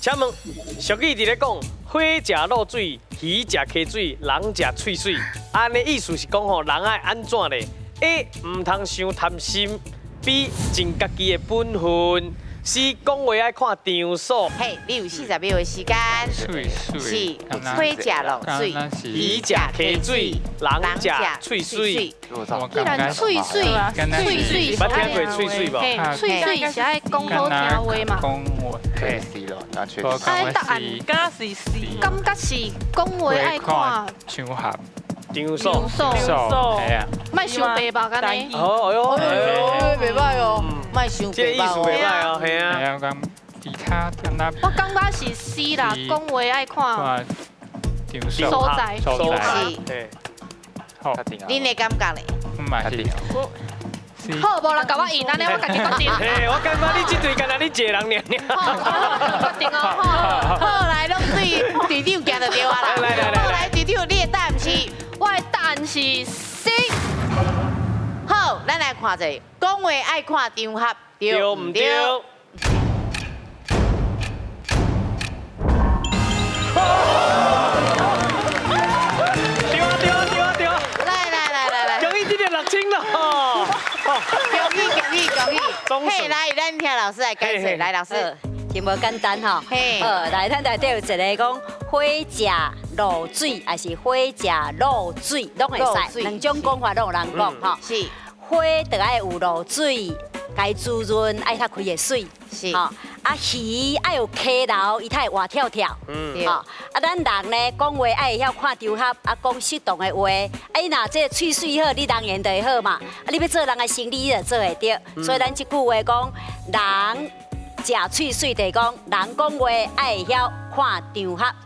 請問俗語佇咧講，火食露水，魚食溪水，人食喙水。按呢意思是講吼，人愛按怎咧？A 毋通傷貪心，B 盡家己的本分，C 講話愛看場所。嘿，你有40秒的時間。水水。是火食露水，魚食溪水，人食喙水。既然喙水，喙水。捌聽過喙水無？喙水是愛講好聽話嘛。講話。對，是咯，那確實。啊，答案敢是 C，感覺是講話愛看場合。場所。場所。係啊。莫傷白目按呢。哦，哎喲，袂䆀哦，莫傷這個意思袂䆀哦，係啊。係啊，咁其他敢若。我感覺是 C 啦，講話愛看場所在。所在。是。好。恁的感覺咧？毋係。好，無人共我應，按呢我家己決定。嘿，我感覺你這隊敢若你一个人爾爾。決定哦，好。好，來，攏對隊長行就對啊啦。來來來。好，來，隊長，你的答案是？我的答案是 C。好，咱來看者，講話愛看場合，對毋對？對啊對啊對啊對啊！來來來來來，恭喜這個6000了吼！恭喜恭喜恭喜！嘿，來，咱聽老師來解釋，來老師，真無簡單吼。好，來，咱內底有一个講火食露水，還是火食露水，攏會使，兩種講法攏有人講吼。是。花就愛有露水，共滋潤，愛較開會媠。是。吼，啊魚愛有溪流，伊才會活跳跳。吼，啊咱人呢，講話愛會曉看場合，啊講適當的話。啊，你若這個喙水好，你人緣就會好嘛。啊，你欲做人的生理，你就做會著。所以咱這句話講，人食喙水，就是講人講話愛會曉看場合。